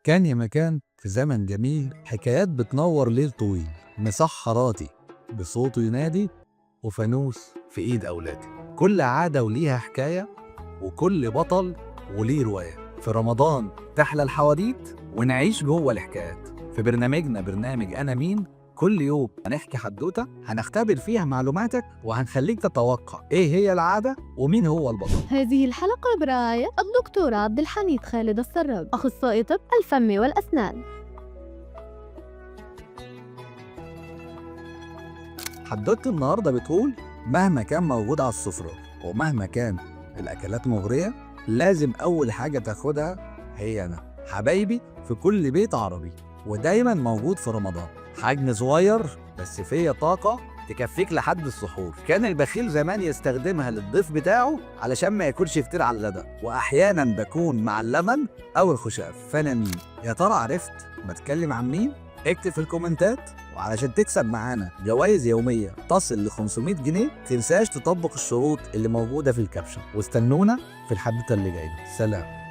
كان يا مكان في زمن جميل، حكايات بتنور ليل طويل، مسحراتي بصوته ينادي وفانوس في ايد اولادي. كل عادة وليها حكاية، وكل بطل وليه رواية. في رمضان تحلى الحواديت ونعيش جوه الحكايات. في برنامجنا برنامج انا مين، كل يوم هنحكي حدوتة هنختبر فيها معلوماتك وهنخليك تتوقع ايه هي العادة ومين هو البطل. هذه الحلقة برعاية الدكتور عبد الحميد خالد السراج، أخصائي طب الفم والأسنان. حدوتة النهارده بتقول مهما كان موجود على السفرة ومهما كان الأكلات مغرية، لازم أول حاجة تاخدها هي أنا. حبايبي في كل بيت عربي ودايما موجود في رمضان، حجم صغير بس فيه طاقة تكفيك لحد السحور. كان البخيل زمان يستخدمها للضيف بتاعه علشان ما ياكلش فطير على الغدا، واحيانا بكون مع اللبن او الخشاف. فانا مين يا ترى؟ عرفت بتكلم عن مين؟ اكتب في الكومنتات. وعلشان تكسب معانا جوائز يومية تصل ل 500 جنيه، تنساش تطبق الشروط اللي موجودة في ال caption، واستنونا في الحدوتة اللي جاية. سلام.